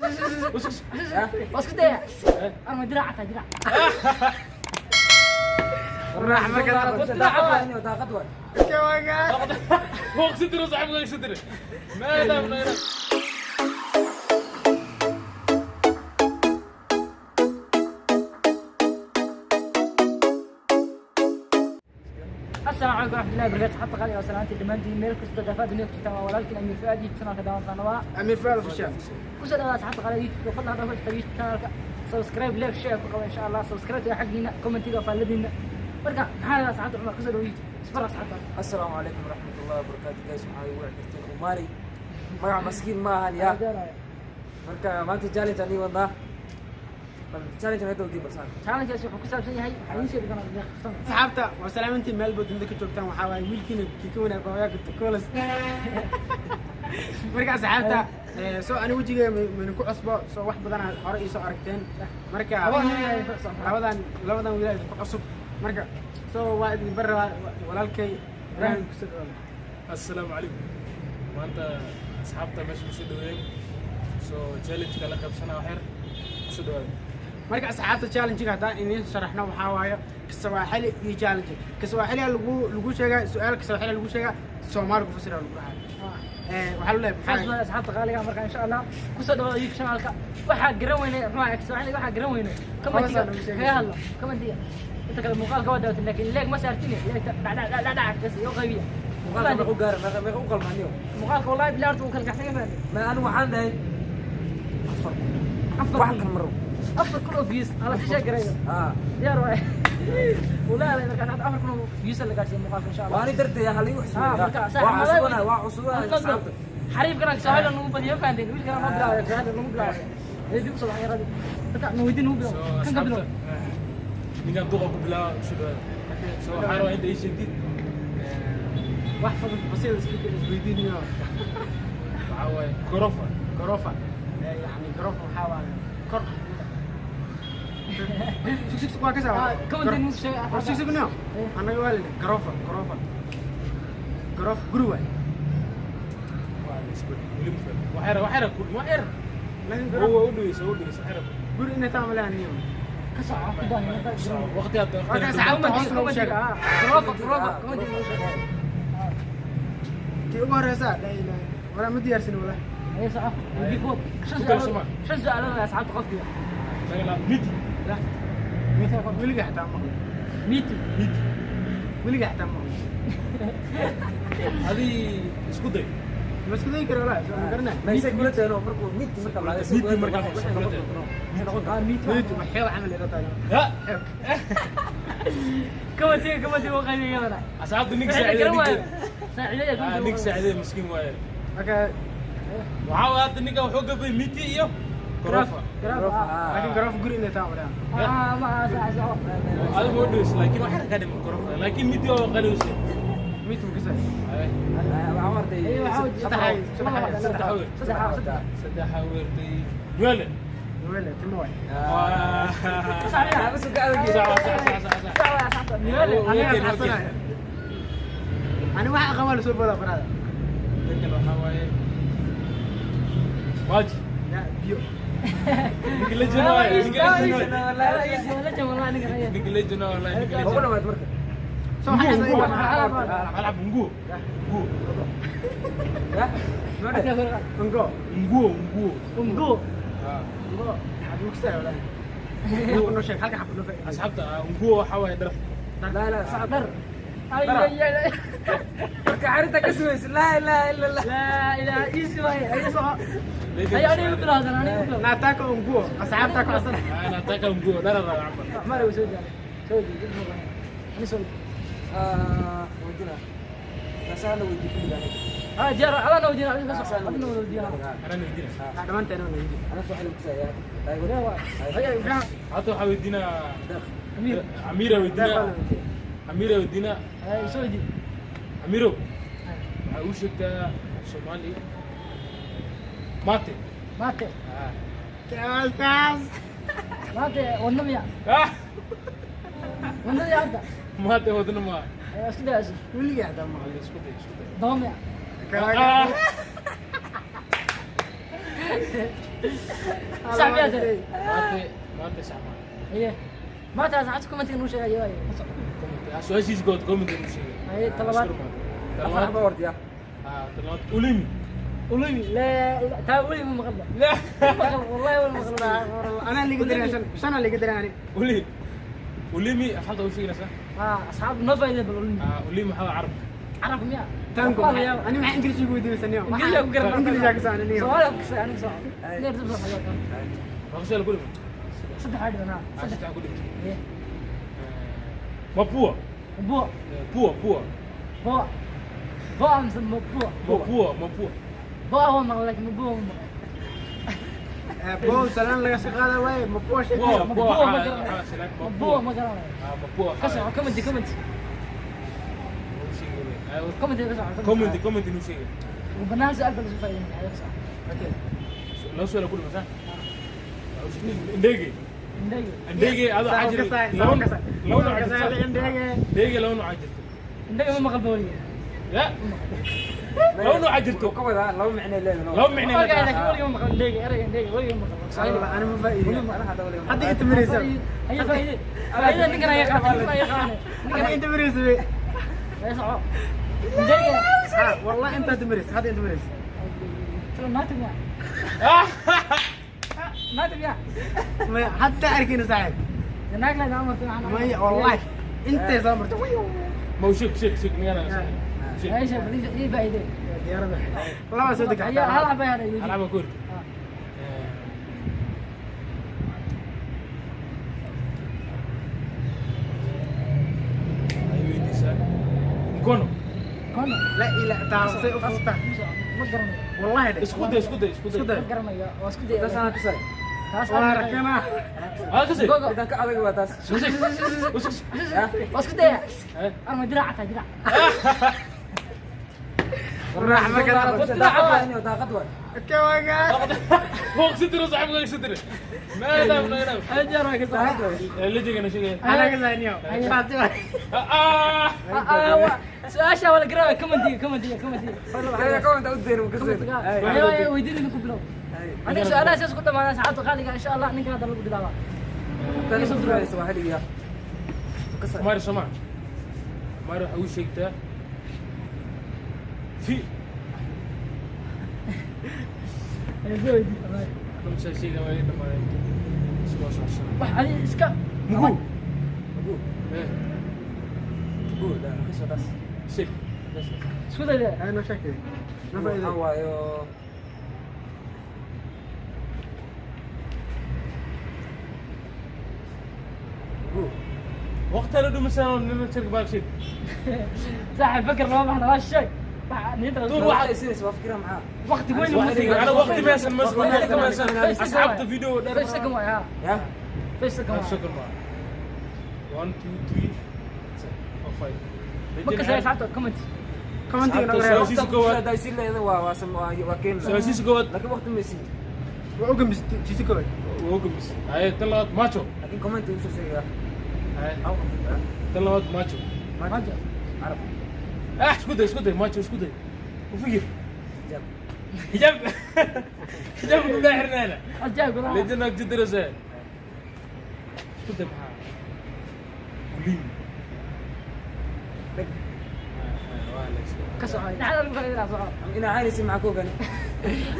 Waa isku daya. Arma dirac taa dirac. Raax marka. Daaqad waay. فوق صدري وصاحب فوق صدري ما دام. Asalaamu calaykum waraxmatullahi wabarakaatu. Asxaabta qaaliga oo salaantii dhammaantiin meel kasta daafaha dunida ku jirtaan, waa walaalkiin Amiir Fuaad, YouTube channelka daawantaan waa Amiir Fuaad Official. Kusoo dhawaada, asxaabta qaaliga, YouTube. Fadlan haddaa ku jirta YouTube channelka, subscribe, like, share ku qaba insha Allah. Subscribe waa xaggiina, commentiga waa faalladiina. Marka maxaa la asxaabta Cumar kusoo dhawo YouTube isbar asxaabta. Assalaamu calaykum waraxmatullahi wabarakaatu. Guys, waxaa igu wici karteen Umari, magac maskiin ma ahan ya. Marka maanta challenge aan ii wadnaa. Bal challenge aan hadda wadiin balsaan. Challenge-kaasi wuxuu ku saabsan yahay, waxaa idiin sheegi doonaa deeqsan. Asxaabta waa salaamantii meel baad dunida ka joogtaan. Waxaa waaye wiilkiina kii ka wanaag baa kolas. Marka asxaabta, soo ani wejigeyga mayna ku cusbo, soo wax badan aad hore iisoo aragteen. Marka labadan wiil idinku cusub. Marka soo waa idin bar rabaa walaalkay Ibraahim, kusoo dhawaada. Assalaamu calaykum. Maanta asxaabta meesha kusoo dhaweeyeen, so challenge-ka la qabsanaa wax yar kusoo dhawaada. Marka asxaabta, challenge-ga haddaan idiin sharaxno, waxaa waaye Kiswaaxili iyo challenge Kiswaaxili lagu sheegaa, su-aal Kiswaaxili lagu sheegaa, Soomaali ku fasira lagu dhahaa. Waxaa lu leeyahay xaas badan asxaabta qaaliga. Marka insha Allah kusoo dhawaada YouTube channelka. Waxaa garan weyne muxuu ahaa Kiswahili, waxaa garan weyne commentiga Hoos aan kaga hadla commentiga. Inta kale muuqaalka waa daawatay, laakiin like ma saartine. Like dhac dhac dhac dhac kas iyo qaybiya. Muuqaalka meeqa u gaara, meeqa u qalmaaniyo? Muuqaalka wallahi billahi horta wuu kala kacsan yahay. Ma anigu waxaan dhahay 4,000. 4,000. Wax kal maro. 4,000 oo views ala si sheegarayo. Ah. Diyaar waay wallahi. Marka asxaabta, 4,000 oo views la gaarsiiyo muuqaalka insha Allah. Waa ani dartay hal igu Ah, xisbiya. marka Waa cusubana, waa cusubana asxaabta. Xariifkana Kiswahili nagu badiyo, fahanteen? Wiilkana noo bilaabay Kiswahili nagu bilaabay. Ee dib u soo baxay radi. Marka nu weydiin nagu so bilaabo kan ka bilaabo. Asxaabta, ninkan duqa ku bilaaba, kusoo dhawaada. So waxaa rabaa inta ii sheegtid. Wax fudud basiir isweydiinayo. Waxaa waaye gorofa. Gorofa, yani gorofa waxaa waaye kor. Sug sug, waa ka saa. Commentiga nagu sheegay. War sug sug, no, annaga waa lina gorofa gorofa gorofa guri waay. Waa la isku weli ma fahmin. Wax yar, wax yar ku wax yar. Laakiin oo gorofa waa u dhaweysa, u dhaweysa, wax yar. Guri inay taa malahan niyo. Ka soco ku baahan. Waqti hadda. Marka asxaabta hoos noogu sheega. Gorofa gorofa commentiga nagu sheegay. Tii ugu horeysa, laa ilaaha walaa ma diyaarsin walahi. Ay soco weydii kuwa shan Ku kala su'aalood. soma. Shan su'aalood asxaabta qofkiiba. Miti. Weliga xataa maqlin. Miti. Miti. Weliga xataa maqlin. Adii isku day. Ma isku dayi kara walahi, soo ma garanay. Ma isay kula tahay markuu miti marka la Miti markaa waxay kula noqon tahay. doontaa, waxay noqon doontaa. Miti. Miti ma xeeb camal ila tahay? Ya. Commentiga u qaybiya iyadana. Asxaabta, ninka Wixii la saacideey. garan waayo Ninka saaciidaya ah, ninka saacideey miskiin waaye. Marka waxaa waaye hadda ninka wuxuu gafay miti iyo gorofa. Gorofa. Laakiin gorofa guri inay taa malahan. Ah, ma soco. Adigu u dhaweysa, laakiin wax yar ka dhiman gorofa, laakiin miti waa qaliwsay. Miti ma kasay? Waxaa wartay. Ay, waxaa saddex saddex weer. Saddex saddex. Saddex weertay nywele. Wele timo waay. Sax. Bas ka adag. Sax sax sax sax. Sax waa asxaabta nywele. Aniga Okay, okay. xasuusanaya. Ani waxa aqaan waa lasoo boodaa baraada. Tan kale waxaa waaye maji. Ya biyo. Ninka legend waaye, ninka legend waaye. La. Ninka legend waaye wallahi, ninka Ugu legend. dhamaad marka. Soo waxaa Nguo, xasuusanaya. nguo. Alab nguo. Nguo. Ya muxuu Ungo. Nguo, nguo. Ungo. Ah. Ungo. Xab ma kasay walahi? Noo sheeg halka xab noo faa'iido. Asxaabta, nguo waxaa waaye dhar. لا لا صعب. Dhar ay ay ay. Marka arrinta ka sugaysa, laa ilaaha illa Allah. Laa ilaaha easy waaye. Ay soco ay, aniga bilaadan, aniga bilaw. Nataka unguo, asxaabta ku codsan. Nataka nguo dhar camal. Mara soo jaalay soo jeedi ani soo. Ah, weydiina nasaana weydii kulliga aniga. Ah, diyaar adana weydiina, adiga ka soco, adina weydiina. Anaan weydiina. Dhammaanteen waan weydiin. Ana soo xilib kusaya. Ay ay. Hadda waxaa weydiinaa Deeq. Amiir. Amiira weydiinaa, Amiira weydiinaa. Ay soo jeedi. Amiiro, waxaa uu sheegtaa af Soomaali mate. Mate. Ah. Kaas. Mate wadna miya? Ah. Wadna miya hadda? Mate wadna ma. Ay isku dayaasu. Weligaa xataa maqlin. Isku day, isku day. Daba miya? Ah. Sax miyaa tahay? Maanta, maanta sax ma. Haye. Maanta asxaabta commentiga nuu sheegay waaye. Comment. Su-aashiisa kood comment inuu sheegay. Haye, talabaad. Afar xabo hortiya. Ah, talabaad ulimi. Ulimi, laa taa ulimi ma maqalba. La. Ma maqal, wallahi wala maqal. Anaa liga daray shan, shanaa liga daray ani. Ulimi. Ulimi asxaabta u sheegnaysaa. Ah, asxaab noo faa'iiday bal ulimi. Ah, ulimi waxaa waa carab. Carab miyaa? Tango. Waa la yaaba. Ani maxaa Ingiriis ugu weydiinaysaa? Ingiriis ku garan. Ingiriis ka saan niyo. Soomaaliya ku kasay aniga soo. Neer dib soo xagaa. Waa su'aal ku dhimay. Saddex aad dhiman, ah. Ah, Saddex. saddex ku dhimay. Haye. Mapua. Bua. Pua, pua. Boa. Boa mise mabua? Mapua, mapua. Boa waa maqal, laakiin mabua ma maqal. Bow salaan laga soo qaada waaye, ma boo sheegay. Pua, pua. Mabua ma ah, garanayo. ah, salaan, Mabua ma garanayo. Ah, mapua. Ka soco, comment, comment. Comment ka soco. Comment, comment inuu sheegay. Ugu banaan su'aal baa lasu faa'iideynaya, ka soco. Okay. Laba su'aal ku dhimay, sax? Ndege. Indhayga. Ndege adoo Saa waxaa ka jiray saa, laba saa ka saa. laba nooc Saa jirta. indhege. Ndege laba nooc jirta. Indhayga ma maqal ba weligeed. Ya. Laba nooc jirto. Wuxuu ka wadaa laba micno leedahay. Laba micno Ogahay, leedahay. laakiin weligii ma maqal indhayga, erayga indhayga weligii ma maqal. Soomaali. Ani ma faa'iido. Ana hadda waliba. Hadda inta maraysa. Haye faa'iide. Faa'iide ninkan ayaa qaatay, ninkan ayaa qaadanay. Ninkan Hadda inta maraysa. ayaa soco. Indhayga. Ha, wallahi inta maraysa, hadda inta maraysa. Talo naati miyaa? Naati miyaa? Ma hatta arkina saaxiib. Naag leedahay amartay waxaan Maya wallahi intay soo martay. Wiyo. Ma sheeg, sheeg, sheeg miyana sheeg. Aisha, bal ii faa'iide. Diyaarada. Laba soo degay. Haye, hal xaba ayaa Hal weydiin. xaba ku hortay. Ah. Ay weydiisaa. Mkono. Kono. La ila taasay u futa. Ma garanayo. Wallahi dhe. Isku day, isku day, isku Isku day. day. Ma garanayo. Waa isku dayaya. Taas anaa kasay. Taas Waa aan rakana. Ah, kasay. Gogo. Midaan ka adag waa taas. Usik. Usik. Waa isku dayaya. Eh. Arma dirac taa dirac. Raax marka Daaqad waay, daaqad waay. Kawaga. Fooq sidiro saaxiibka sidiro. Ma dhaaf, ma dhaaf. Ajaar waa ka Daaqad soo. waay. La jeegana sheegay. Ana ka saaniyo. Faati waay. Ah. Su-aasha waa la garanaya, commentiga, commentiga, commentiga. Kaya comment u deyn ka soo. Ayo, weydiin idinku bilow. Aniga su-aalaha sidaas ku dhamaadaan saacadda qaaliga, insha Allah ninkan hadda lagu bilaabaa. Tan soo diraysa waa xiliga. Kasay. Mari Soma. Mari waxa uu sheegtaa fi Ayo, soo weydii. kamsa sheega way dhamaadeen. Isku soo soo. Wax adi iska Mugu. Mugu. Eh, Da, raqiis waa taas. sheeg. Isku dayda. Ana sheegay. Ma Waxaa faa'iido. waayo Mugu. Waqti la dhumisan nin shirka baa sheeg. Saaxiib, fakar lama baxna, waa sheeg. Wax niyadda Duur Wax waxa ay sinaysa waa fikira maxaa? waqti weyn uma waqti ana waqti meesan mas waqti meesan asxaabta video dheer. Five second waay, ha. Ya? 5 second waay. Second ma. 1 2 3 4 5. Ma kasay asxaabta comment. Commentiga Sababta naga reebo. Su'aashiisa koowaad. Hadday siin leedahay waa keen. Su'aashiisa koowaad. Laakiin waqti ma siin. Waa u gambis tiisi koowaad. Waa gambis. Ay tan labaad macho. Laakiin comment uu soo sheegaa. Ay tan labaad macho. Majo. Carab. Ah, isku day, isku day, macho isku day. U fikir. Xijaab. Xijaab. Xijaab ku xirnaana. Ajaab gudaha. Lejanag jidirasa. Isku day maxaa? Ulimi. Dheg. Waa la isku. Ka soco. Dhexda lagu faa'iideynaa, soco. Inaa caynaysa maxaa ku ogaani?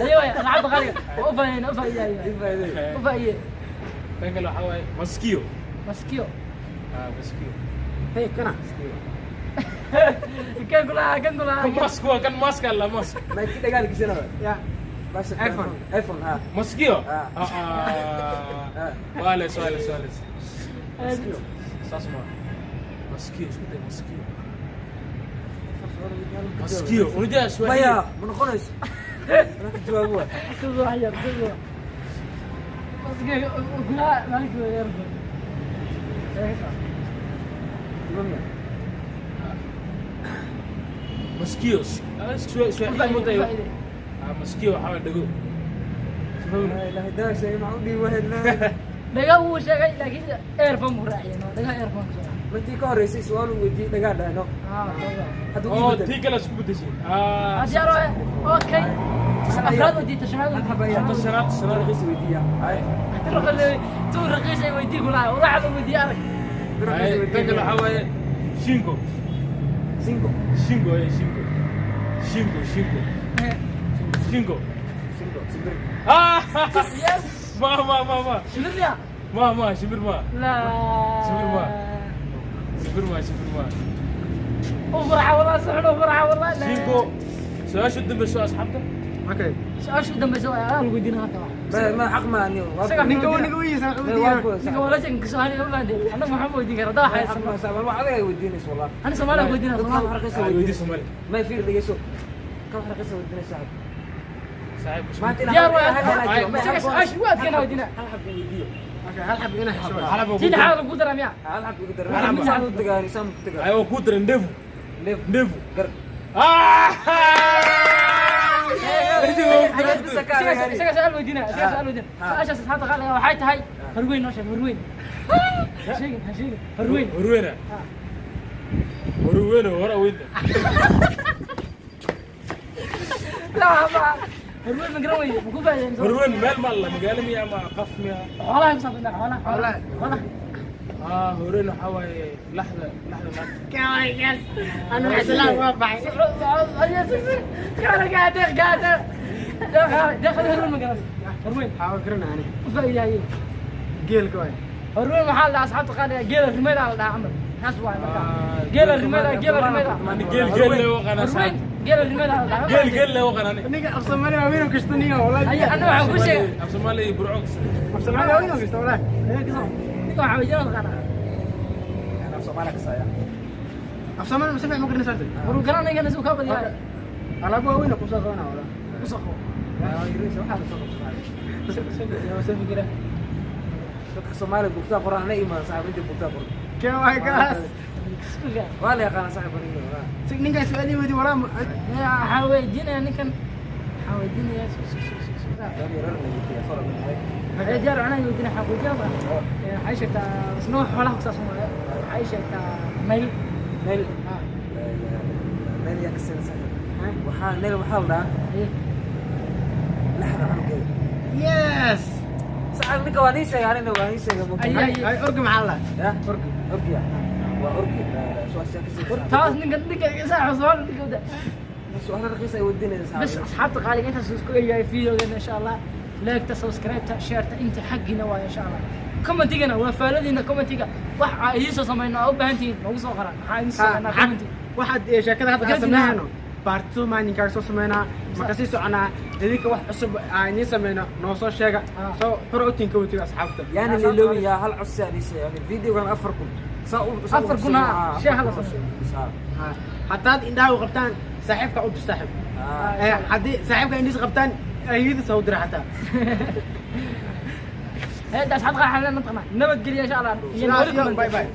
Ayo waay, asxaabta qaaliga. Waa u faa'iideyn, u faa'iideyn. Ii faa'iideey. U faa'iideyn. Tan kale waxaa waaye maskiyo. Maskiyo. Ah, maskiyo. Hey kana. Kan kulaha, kan kulaha. Kan mask waa kan mask alla mask. Ma ki dagaal gisana waa? Ya. Basha iPhone. iPhone ha. Maskiyo. Ah. Ah. Ah. Waa la waa la waa la. Saas ma. Maskiyo isku day maskiyo. Maskiyo. Unajua Swahili. Maya, ma noqonayso. Anaa ka jawaabo waa. Sidoo wax yar, sidoo. Maskiyo gudaha maalinka waa yar. Timamiya. Maskiyo. Swahili ma tayo. Ah, maskiyo waxaa waaye dhago. Laa ilaaha illa sheegay maxaa u dhihi wahayd laa. Dhaga wuu sheegay, laakiin earphone buu raaciyay, no, dhaga earphone ku soo. Markii ka horreysay su'aal uu weydiiyey dhagaa dhahno. Ah, toba. Hadduu ii Oo bedel. tii kale isku bedeshay. Ah. Diyaar waaye. Okay. Afraad weydiita, shanaad Hal xaba weydiita. ayaa. Ta shanaad, shanaad. Raqiis weydiiya. Ay. Tuu raqiis ay weydii kulaha, waraxda weydiiya adag. Raqiis Ay, tan kale weydiiya. waxaa waaye shingo. Cinco. Shingo, eh, shingo, shingo, shingo, shingo. Cinco. Simbir. Ah! Yes. Ma ma ma ma. Shimbir miya? Ma ma shimbir ma. La. Shimbir ma. Shimbir ma, shimbir ma. U farxa wallah, si xun u farxa wallah. Shingo. Su-aasha u dambeyso, asxaabta. Okay. Su-aasha u dambeysa waa adaa lagu weydiina halka wax. Ma xaq ma ani. Isaga Ninka ninka wiisa Waa ku. Ninka walaasha inka soo hali ma fahanteen. Annaga maxaan weydiin karaa? Daa Xaq ma haysan. saaxiib. Wax adiga ay weydiinayso wallah. Ani Soomaaliya weydiinaa, Dadka Soomaali. wax raqiis Ah, weydii weydiinayso. Soomaali. Ma fiir dhegeyso. Ka wax raqiis weydiinayso saaxiib. Saaxiib. Maanta Diyaar waay. Hal Isaga su-aasha ugu adkeena weydiinaa. hal xab weydiiyo. Okay, hal xab ina hesho. Hal xabo. Tii lixaad lagu daraa miya? Hal xab igu dar. Hal xab. Saan ku tagaa, saan ku tagaa. Ay, waa kuu daray ndevu. Neef. Ndevu. Gar. Ah! Isaga su-aal weydiinaa, isaga su-aal weydiinaa. Su-aashaas asxaabta qaaliga waxay tahay horweyn, noo sheeg horweyn. Ha sheegin, ha sheegin. Horweyn. Horweyna. Horweyna, hore weynta. La ma horweyn ma garan weyde, ma ku faa'iideen? Horweyn meel ma la magaalo miya ama qaf miya? Xoolaha ku saabsan, xoolaha, xoolaha, xoolaha. Ah, horweyn waxaa waaye laxda, laxda naagta. Anu islaan waa baxay. Horweyn. Waxaa garanaa ani. U faa'iidaayey. Geelka waay. Horweyn waxaa la dhahaa, asxaabta qaaliga, geela rimayda la dhahaa camal. Taas waay marka. Geela rimayda, geela rimayda. Ani geel geel le waqana Horweyn saaxiib. geela rimayda la dhahaa. Geel geel le waqana ani. Ninka af Soomaali waa wiil kasta ninka wallahi. Ay, anna waxaan ku sheegay. Af Soomaali iyo Burco. Af Soomaali waa wiil kasta wallahi. Ninka waxaa weydiinaa taqaanaa. Ana Soomaali ka saaya. Af Soomaali ma si fiican ma garanaysaa? Waruu garanayana suu kaa badiyaa. Alaab waa wiil ku soo qabanaa wallahi. Ku soo qabo. Waa garanaysaa waxa la soo qabsadaa. Soo fikira. Dadka Soomaaliga bugtaa qoran hana imaan saaxiib, inta bugtaa qoran. Kee waay kaas? Iskuulka. Waa la yaqaana saaxiib aniga. Waa. Ninka su'aal ii weydiin walaa. Waxaa weydiinaya ninkan. Waxaa weydiinaya. Diyaar cunaa weydiinaya, waxaa weydiinaya. Waxay sheegtaa isna wax xoolaha ku saabsan waaye. Waxay sheegtaa mayl. Neel. Ah. Neel yaa ka seen saaxiib. Waxaa neel waxaa la dhahaa Haye. laxda canugeeda. Yes. Saaxiib, ninka waa nii sheegay, anina waa nii sheegay. Ay, ay. Ay, orgi maxaa la? Ya? Orgi. Orgiya. Waa orgi. Su-aasha ka sii. Taas ninka ninka saaxiib Soomaali ninka wada. Su'aal raqiis ay weydiinaysaa بس saaxiib. asxaabta qaaliga intaas isku eeyahay videogeena insha Allah. Like-ta, subscribe-ta, share-ta inta xaggiina waa insha Allah. Commentigana waa faaladiina, commentiga wax aa idiin soo samayno aa u baahan tihiin noogu soo qoraan. Maxaa idiin soo sameynaa commenti? Waxaad sheekada hadda ka sameeyno part 2 maalinkaa soo sameynaa, ma kasii soconaa? Idinka wax cusub aan idiin sameyno noo soo sheega. Soo xura u tinka watiga asxaabta. Yani liloobin yaa hal codsi aan ii sheegay. Yani videogan 4000. Saa u 4000, ha, share hala sameeyo. Ha, haddaad indhaha u qabtaan saaxiibka u dir saaxiib. Haddii saaxiibka indhiis qabtaan ayadiisa u dira xataa. Heedda asxaabta qaar xalan nabadgelya insha Allah. Sidaas iyo bye bye.